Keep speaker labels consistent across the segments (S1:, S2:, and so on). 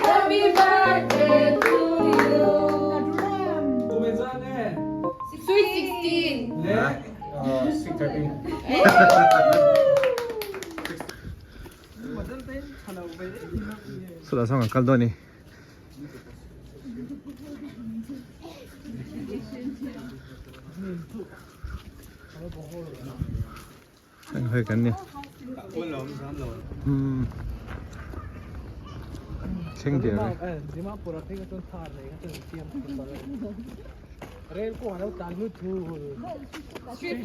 S1: Happy birthday to you. Sweet 16.
S2: Sula song kal dawn ni. Anh hơi kan ni. Um. Thleng der e.
S1: Street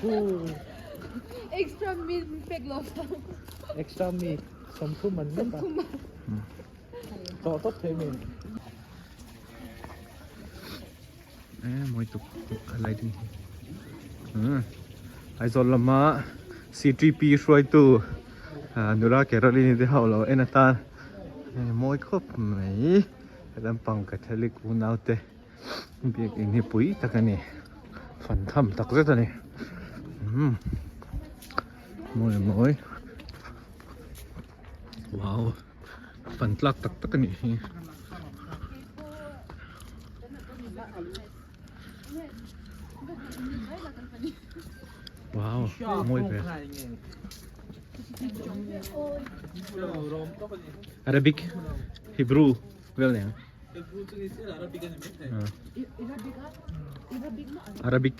S1: food. Extra meat pek lo.
S3: Extra meat sawmthum an lek a tawh tawp thei mai.
S2: Eh mawi tuk tuk a lighting hi. Hmm. Aizawl lama CTP hruaitu nula Caroline te ho lo en atan mawi khawp mai lampang Catholic unau te biakin hi pui tak a ni fan tham tak zet a ni umm mawi mawi wow fan tlak tak tak a nih hi. Wow mawi ve Arabic Hebrew vel nen. Arabic.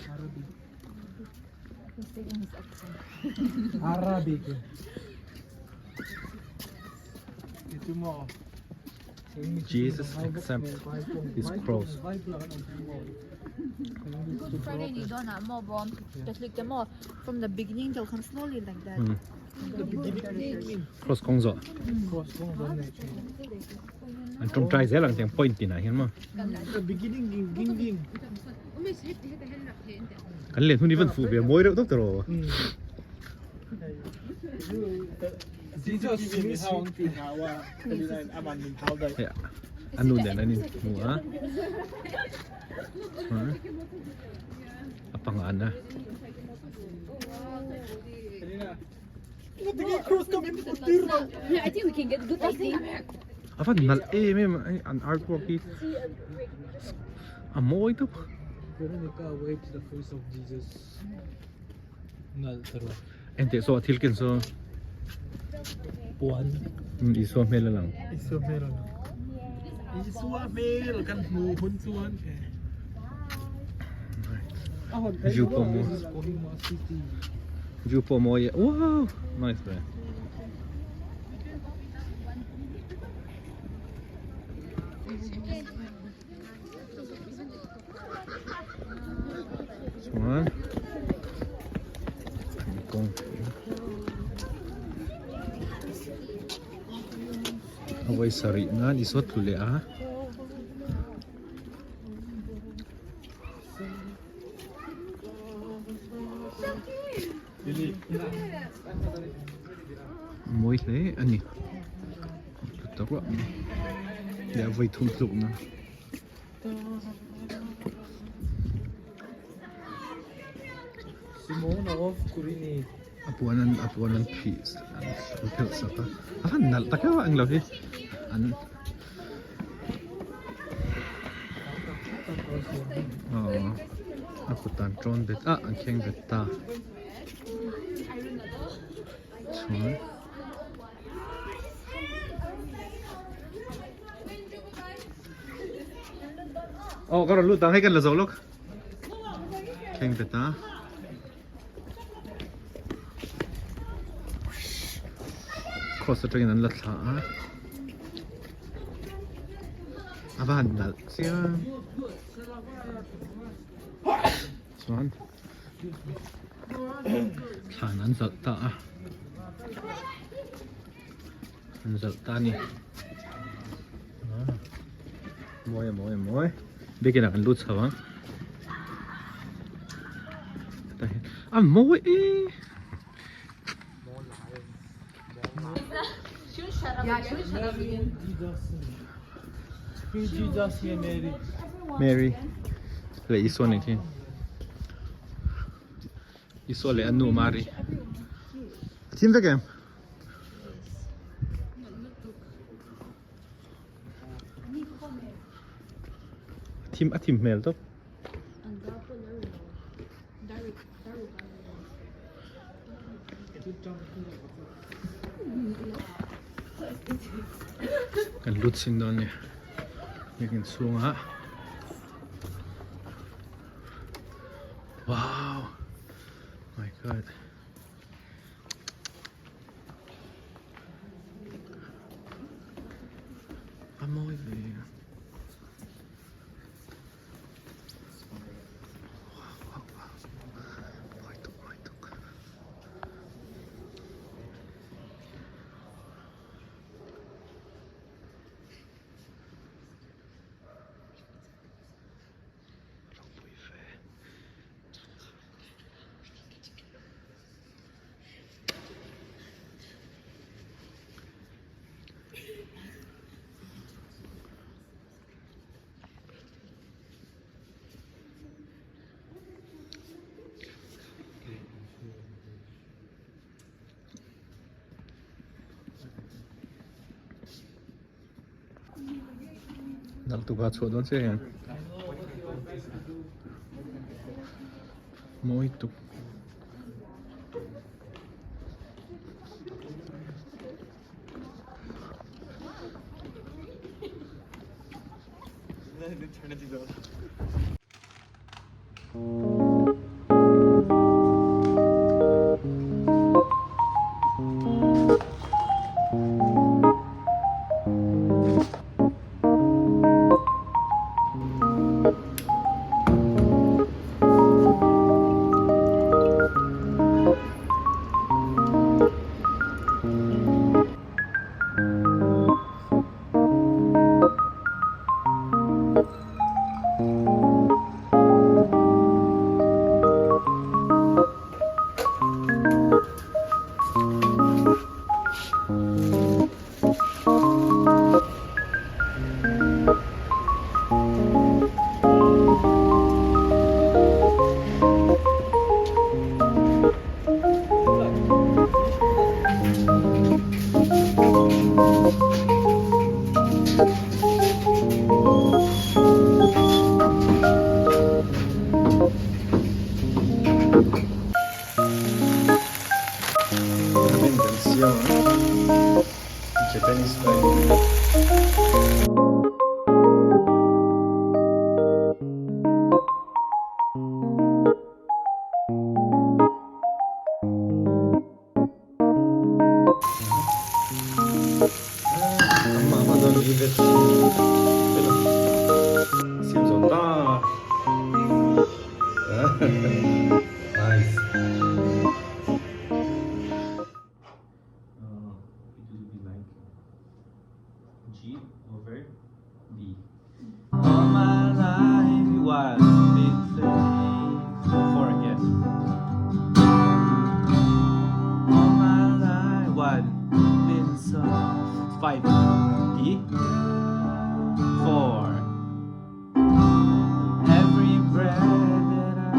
S3: Arabic.
S2: Jesus accept his cross.
S1: Good Friday ni dawn ah maw bawm Catholic te maw from the beginning till khan slowly like that.
S2: Cross kawng zawh. An tawngtai zel ang tiang point tinah hian maw. Kan len hun hi van fuh ve mawi reuh tawp ta rawh. A nu nen an inhmu a. A pangana.
S1: I think we can get good lighting.
S2: A van nalh em em a an artwork hi a mawi tawp.
S3: Veronica waves the face of Jesus. Nalh ta rawh.
S2: Engteh saw a thil ken saw.
S3: Puan.
S2: Isua hmel a lang.
S3: Isua hmel a lang. Isua hmel kan hmu hun chuan.
S2: View pawh mawi. View pawh mawi e. Wow! Nice ve. Chuan thingkung a vawi sarih nan i sawt tlu leh a. Mawi hle a ni ta ruah mai leh a vawi thum tluk na.
S3: Simona of Kurini.
S2: A puan an a puan an phih an phelh sak a a han nalh tak em a englo hi an aw. A kut an tawn bet a an kheng bet ta chuan aw ka rawn lut ang hei kan la zo lawk kheng bet a. Cross atangin an la thla a a va han nalh chiang chuan thlan an zalh ta a an zalh ta a ni mawi a mawi a mawi biakin ah kan lut chho ang a mawi e Mary leh Isua nen khian Isua leh a nu Mary a thim vek em? Thim a thim hmel tawp. Kan lut sin dawn a ni biakin chhungah wow my god. A mawi ve mawi tuk mawi tuk. Ropui ve. Nalh tuk a chhuah dawn chiah hian mawi tuk. Ramen kan siam a Japanese style. Amah hma dawn hi vet siam zo ta. Nice. It will be like G over D. All my life you was been faithful. Four again. All my life one been so five D four. Every breath that I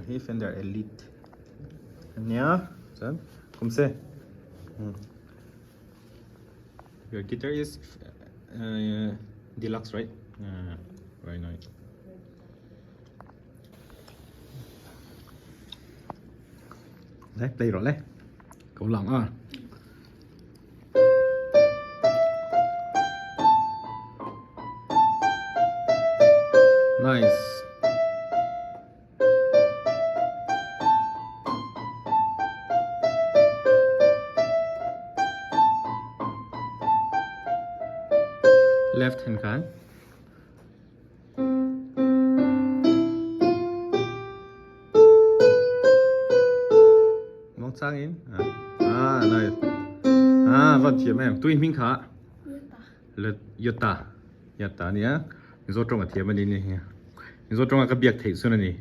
S2: Hi Fender Elite. Ania chuan kum se Your guitar is deluxe right? Very nice. Le play rawh le. Ko lang a. Nice. Left hand khan. Mong chang in. Ah, nice. Ah, van thiam em. Tui hming kha. Le Yota. Yota ania. Mizo tawng a thiam ani ni hi. Mizo tawng a ka biak theih chun ani.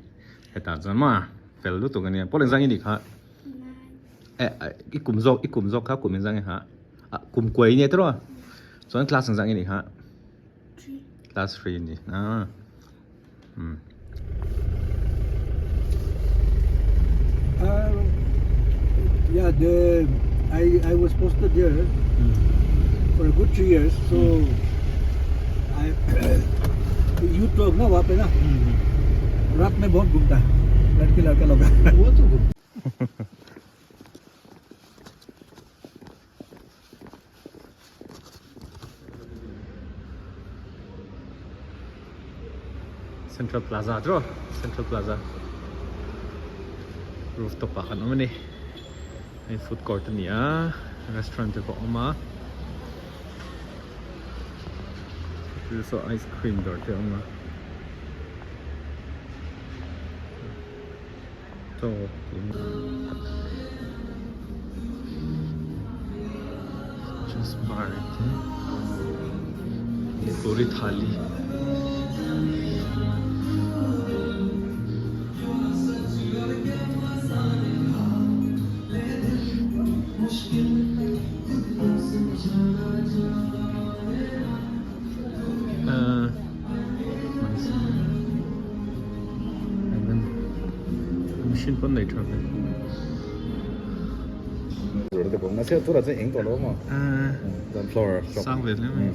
S2: Hetah chuan maw fel lutuk ania. Pawh engzang i nih kha? Eh i kum zawk i kum zawk kha kum engzang i ha? Ah kum kuai i nia tiraw? Chuan class engzang i nih kha? Class 3 ni. Ah. Hmm.
S3: Yeah, the I I was posted there for a good 3 years. So I youth लोग ना वहाँ पे ना रात में बहुत घूमता है लड़के लड़का लोग वो तो घूमता
S2: Central Plaza tiraw Central Plaza rooftop ah kan awm a ni hei food court a ni a restaurant te pawh a awm a thil saw ice cream dawr te a awm a chaw Just bar te puri thali uh machine pawn nei tha ve. Sang ve hle mai.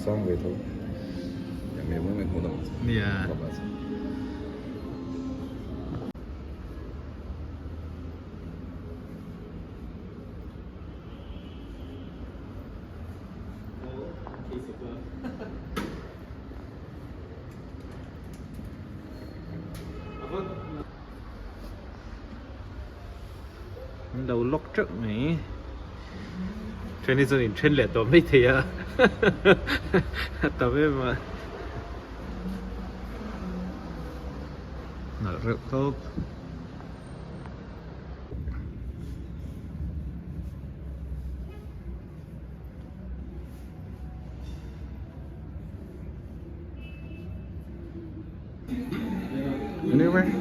S2: Nia. An lo lock teuh mai then hi chuan in then leh tawh mai thei a a tam em a nalh reuh tawp. Anywhere?